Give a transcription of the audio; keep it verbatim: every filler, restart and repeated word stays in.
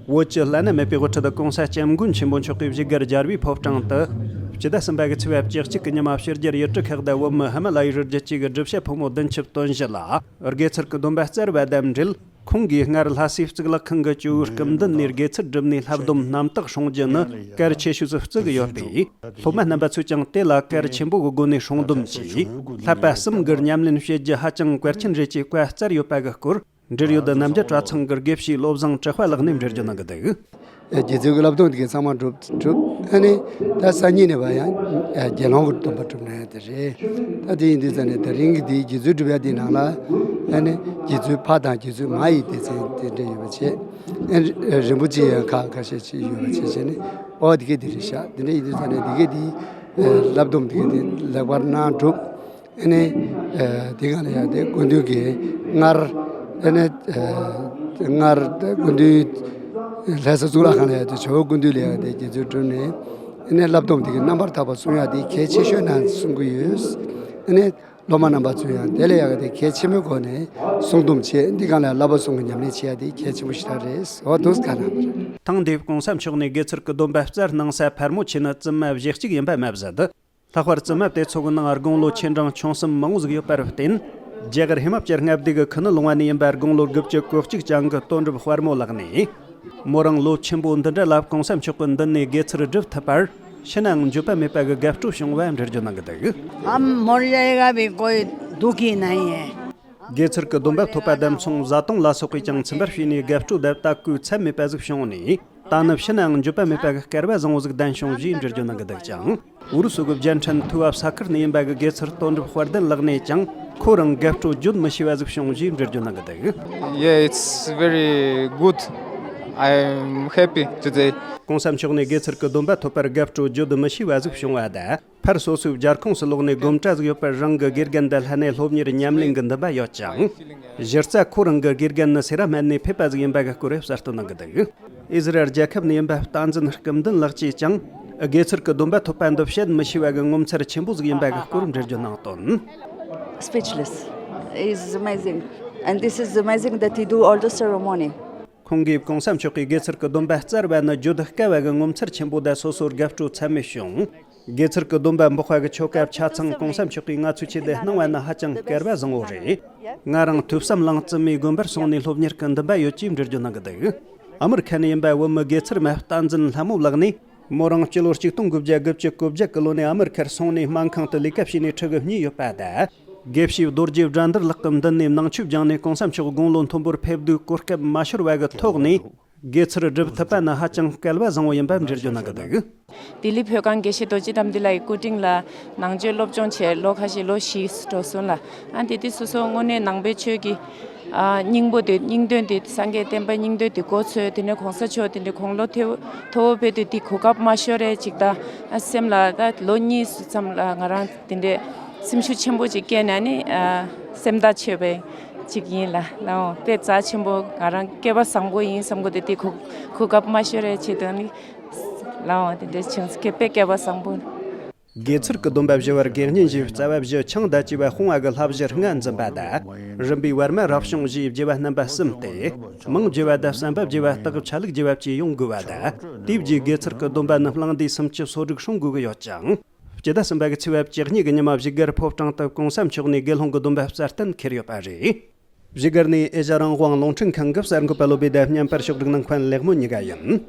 བོད་ཀྱི་བླ་ན་མེད་པའི་དབུ་ཁྲིད་༸གོང་ས་༸སྐྱབས་མགོན་ཆེན་པོ་མཆོག་གིས་བཞུགས་སྒར་རྒྱལ་བའི་ཕོ་བྲང་དུ། སྤྱི་ཟླ་གསུམ་པ་གི་ཚེས་པ་བཅུ་གཅིག་གི་ཉི་མ་ཕྱི་རྒྱལ་ཡུལ་གྲུ་ཁག་དང་བོད་མི་ཧི་མ་ལ་ཡའི་རི་རྒྱུད་བཅས་ཀྱི་སྒྲུབ་བྱེད་ཕོ་མོ་བདུན་ཅུ་དོན་བཞི་ལ་དགེ་ཚུལ་གྱི་སྡོམ་པ་བསྩལ་བ་དང་འབྲེལ། ཁོང་གིས་སྔར་ལྷ་སའི་གཙུག་ལག་ཁང་གི་ཇོ་བོའི་སྐུ་མདུན་ནས་དགེ་ཚུལ་བསྒྲུབས་ནས་ལྷ་སྡོམ་རྣམ་དག་སྲུང་རྒྱུ་ནི་གལ་ཆེ་ཤོས་སུ་བརྩི་གི་ཡོད་པས། སློབ་མ་རྣམ་པ་ཚོས་ཀྱང་དེ་ལ་གལ་ཆེན་པོ་གི་སྒོ་ནས་སྲུང་སྡོམ་གྱིས། བསླབ་པ་གསུམ་གྱི་ཉམས་ལེན་བྱེད་རྒྱུ་ཧ་ཅང་གལ་ཆེན་རེད་ཅེས་བཀའ་སྩལ་ཡོད་པ་གི་སྐོར། འབྲེལ་ཡོད་རྣམ་རྒྱལ་གྲྭ་ཚང་གི་དགེ་བཤེས་བློ་བཟང་གྲགས་པ་ལགས་ནས་འགྲེལ་བརྗོད་གནང་གི་འདུག། རྗེ་བཙུན་གྱི་བསླབ་སྡོམ་དེ་གའི་ཚང་མ་གྲུབ་གྲུབ། ཨ་ནི་ད་སང་ཉིན་ནས་བ་ཡང་དགེ་སློང་གི་སྡོམ་པ་གྲུབ་ན་ཡང་དེ་རེད། ད་དེ་ཡིན་དུས་ཙང་ནས་ད་རིང་གི་དེའི་རྗེ་བཙུན་སྒྲུབ་ཡ་དེའི་ནང་ལ་ཨ་ནི་རྗེ་བཙུན་ཕ་དང་རྗེ་བཙུན་མ་ཡི་སྡེ་ཚན་དེ་འདྲ་ཡོད་པ་བྱས། ཨ་ནི་རིན་པོ་ཆེ་ཡང་ཁག་ཁ་ཤས་ཅིག་ཡོད་པ་བྱས་བྱས་ནས། ཨོ་དེ་གའི་དེ་རེད་ཤག། དེ་འདྲ་ཡིན་དུས་ཙང་ནས་དེ་གའི་དེའི་བསླབ་སྡོམ་དེ་གའི་དེ་ལེགས་པར་གནང་གྲུབ། ཨ་ནི། ཨ། དེ་ག་ལ་ཡང་དེ་སྐུ་མདུན་གྱིས་སྔར། ཨ་ནི། ཨ། སྔར་དེ་སྐུ་མདུན་ལྷ་ས་གཙུག་ལག་ཁང་ལ་ཡང་དེ་ཇོ་བོ་སྐུ་མདུན་ལ་ཡང་དེ་དགེ་ཚུལ་བསྒྲུབས་ནས། ཨ་ནི་བསླབ་སྡོམ་དེ་གའི་རྣམ་པར་དག་པ་སྲུང་ཡག་དེ་གལ་ཆེ་ཤོས་ནང་གསུང་གི་ཡོད། ཨ་ནི་སློབ་མ་རྣམ་པ་ཚོས་ཡང་དེ་ལ་ཡང་དེ་གལ་ཆེན་པོའི་སྒོ་ནས་སྲུང་སྡོམ་བྱས། འདི་ག་ལ་བསླབ་པ་གསུམ་གྱི་ཉམས་ལེན་བྱེད་ཡག་དེ་གལ་ཆེན་པོ་ཞེ་དྲག་རེད། འོ་དུས་ག་ན་མ་རེད། ཐེངས་འདིའི་༸གོང་ས་མཆོག་ནས་དགེ་ཚུལ་གྱི་སྡོམ་པ་བསྩལ་གནང་ས་ཕལ་མོ་ཆེ་ནི་བཙུན་མ་བཞི་གཅིག་ཡིན་པ་མ་ཟད། ལྷག་པར་བཙུན་མ་དེ་ཚོ་གི་ནང་དགུང་ལོ་ཆེ་འབྲིང་ཆུང་གསུམ་མང་བོ་ཟིག་ཡོད་པར་བརྟེན། རྒྱ་གར་ཧི་མ་ཅལ་མངའ་སྡེ་གི་ཁུ་ནུ་ལུང་བ་ནས་ཡིན་པ་དགུང་ལོ་དགུ་བཅུ་གོ་གཅིག་ཅན་གྱི་དོན་གྲུབ་དཔལ་མོ་ལགས་ནས། མོ་རང་ལོ་ཆེན་པོ་འདི་འདྲ་ལ་༸གོང་ས་མཆོག་གི་མདུན་ནས་དགེ་ཚུལ་སྒྲུབ་ཐུབ་པར། ཕྱི་ནའང་འགྱོད་པ་མེད་པ་གི་དགའ་སྤྲོ་བྱུང་བ་འགྲེལ་བརྗོད་གནང་གི་འདུག། हम मर जाएगा भी कोई दुखी नहीं है। དགེ་ཚུལ་གྱི་སྡོམ་པ་ཐོབ་པ་དང་མཚུངས་བཟའ་བཏུང་ལ་སོགས་པས་ཀྱང་ཚིམ་པར་བྱས་ནས་དགའ་སྤྲོ་དང་དད་གུས་ཚད་མེད་པ་ཟིག་བྱུང་ནས། ད་ནི་ཕྱི་ནའང་འགྱོད་པ་མེད་པ་གི་སྐལ་བ་བཟང་བོ་ཟིག་ལྡན་བྱུང་ཞེས་འགྲེལ་བརྗོད་གནང་གི་འདུག་ཅིང་། ཨུ་རུ་སུ་གི་བརྒྱ་ཕྲན་ཐུ་བ་ས་ཁུལ་ནས་ཡིན་པ་གི་དགེ་ཚུལ་དོན་གྲུབ་དཔལ་ལྡན་ལགས་ནས་ཀྱང་ཁོ་རང་དགའ་སྤྲོ་བརྗོད་མི་ཤེས་པ་ཟིག་བྱུང་ཞེས་འགྲེལ་བརྗོད་གནང་གི་འདུག། Yeah, it's very good. I'm happy today. ༸གོང་ས་མཆོག་ནས་དགེ་ཚུལ་གྱི་སྡོམ་པ་ཐོབ་པར་དགའ་སྤྲོ་བརྗོད་མི་ཤེས་པ་ཟིག་བྱུང་བ་དང་། ཕར་སོ་སོའི་སྦྱར་ཁོངས་སུ་ལོག་ནས་དགོང་གྲ་ཟིག་ཡོད་པར། རང་གི་དགེ་རྒན་དང་ལྷན་ནས་སློབ་གཉེར་ཉམས་ལེན་གྱི་འདུན་པ་ཡོད་ཅིང་། གཞི་རྩ་ཁོ་རང་གི་དགེ་རྒན་ནི་སེ་ར་སྨད་ནས་ཕེབས་པ་ཟིག་ཡིན་པ་གི་སྐོར་གསལ་སྟོན་གནང་གི་འདུག། ཨི་ཟི་རལ་རྒྱལ་ཁབ་ནས་ཡིན་པ་བསྟན་འཛིན་སྐུ་མདུན་ལགས་ཀྱིས་ཀྱང་། དགེ་ཚུལ་གྱི་སྡོམ་པ་ཐོབ་པ་འདི་བཤད་མི་ཤེས་པ་གི་ངོ་མཚར་ཆེན་པོ་ཟིག་ཡིན་པ་གི་སྐོར་འགྲེལ་བརྗོད་གནང་དོན། Speechless. It's amazing. And this is amazing that he do all the ceremony. ཁོང་གིས་༸གོང་ས་མཆོག་གིས་དགེ་ཚུལ་གྱི་སྡོམ་པ་བསྩལ་བ་ནི་བརྗོད་དཀའ་བ་གི་ངོ་མཚར་ཆེན་པོ་དང་སོ་སོར་དགའ་སྤྲོ་ཚད་མེད་བྱུང་། དགེ་ཚུལ་གྱི་སྡོམ་པ་འབོགས་པ་གི་ཆོ་ག་ཆ་ཚང་༸གོང་ས་མཆོག་གིས་ང་ཚོའི་ཆེད་དུ་གནང་བ་ནི་ཧ་ཅང་སྐལ་བ་བཟང་བོ་རེད། ང་རང་ཐོས་བསམ་གླིང་བཙུན་མའི་དགོན་པར་སོང་ནས་སློབ་གཉེར་གྱི་འདུན་པ་ཡོད་ཅེས་འགྲེལ་བརྗོད་གནང་གི་འདུག། ཨ་མི་རི་ཁ་ནས་ཡིན་པ་བོད་མི་དགེ་ཚུལ་མ་བསྟན་འཛིན་ལྷ་མོ་ལགས་ནས། མོ་རང་སྤྱི་ལོ་གཅིག་སྟོང་དགུ་བརྒྱ་དགུ་བཅུ་གོ་བརྒྱད་ཀྱི་ལོ་ནས་ཨ་མི་རི་ཁར་སོང་ནས་སྨན་ཁང་དུ་ལས་ཀ་བྱས་ནས་ཁྲི་གི་གཉིས་ཡོད་པ་དང་། དགེ་བཤེས་རྡོ་རྗེ་དགྲ་འདུལ་ལགས་ཀྱི་མདུན་ནས་ནང་ཆོས་སྦྱངས་ནས་༸གོང་ས་མཆོག་དགུང་ལོ་མཐོན་པོར་ཕེབས་དུས་གོ་སྐབས་མ་ཤོར་བ་གི་ཐོག་ནས། དགེ་ཚུལ་སྒྲུབ་ཐུབ་པ་ནི་ཧ་ཅང་སྐལ་བ་བཟང་བོ་ཡིན་པ་འགྲེལ་བརྗོད་གནང་གི་འདུག། ལྡི་ལི་བོད་ཁང་དགེ་བཤེས་རྡོ་རྗེ་དགྲ་འདུལ་ལགས་ཀྱི་སྐུ་དྲིན་ལ་ནང་ཆོས་སློབ་སྦྱོང་བྱས་ལོ་ཁ་ཤས་ལོ་བཞི་འགྲོ་སོང་ལ། ཨ་དེ་དུས་སོ་སོ་དངོས་གནས་ནང་པའི་ཆོས་ཀྱི་ཨ་སྙིང་པོ་དེ་སྙིང་དོན་དེ་སངས་རྒྱས་བསྟན་པ་སྙིང་དོན་དེ་གོ་ཚོད། དེ་ནས་གོང་ས་མཆོག་དེ་འདྲའི་དགུང་ལོ་མཐོ་མཐོ་བོ་ཕེབས་དུས་དེ་གོ་སྐབས་མ་ཤོར་རེ་ཅིག་ད་ཨ་སེམས་ལ་ད་ལོ་གཉིས་ཙམ་ལ་ང་རང་དེ་འདྲའི་སེམས་ཤུགས་ཆེན་པོ་ཅིག་སྐྱེས་ནས་ནི་ཨ་སེམས་ཐག་ཆོད་པའི་ཅིག་ཡིན་ལ། ལའོ་དཔེ་རྩ་ཆེན་པོ་ང་རང་སྐལ་བ་བཟང་པོ་ཡིན་བསམ་གོ། དེ་དེ་གོ་གོ་སྐབས་མ་ཤོར་རེ་ཆེད་དུ་ནི། ལའོ་དེ་འདྲ་བྱུང་སྐད་དཔེ་སྐལ་བ་བཟང་པོ། དགེ་ཚུལ་གྱི་སྡོམ་པ་བཞི་བར་དགེ་བསྙེན་བཞིའི་རྩ་བ་བཞི་ཆང་དང་བཅས་པ་སྤོང་བ་གི་བསླབ་གཞི་ལྔ་འཛིན་པ་དང་། རིམ་པས་བར་མ་རབ་བྱུང་བཞིའི་བགྱི་བ་རྣམ་པ་གསུམ་སྟེ། མིང་བགྱི་བ་དང་བསམ་པ་བགྱི་བ་སྟག་གི་ཆ་ལུགས་བགྱི་བ་བཅས་ཡོང་དགོས་པ་དང་། དེའི་རྗེས་དགེ་ཚུལ་གྱི་སྡོམ་པ་རྣམས་གླེང་འདས་སུམ་ཅུ་སོ་དྲུག་སྲུང་དགོས་ཀྱི་ཡོད་ཅིང་། སྤྱི་ཟླ་གསུམ་པ་གི་ཚེས་པ་བཅུ་གཉིས་ཀྱི་ཉི་མ་བཞུགས་སྒར་ཕོ་བྲང་དུ་༸གོང་ས་མཆོག་ནས་དགེ་སློང་གི་སྡོམ་པ་སྩལ་གཏན་འཁེལ་ཡོད་པ་རེད། བཞུགས་སྒར་ནས་ཨེ་ཤ་རང་དབང་རླུང་འཕྲིན་ཁང་གི་གསར་འགོད་པ་བློ་བྷེ་དང་བརྙན་པར་ཕྱོགས་སྒྲིག་གནང་མཁན་ལེགས་མོ་གཉིས་ཀ་ཡིན།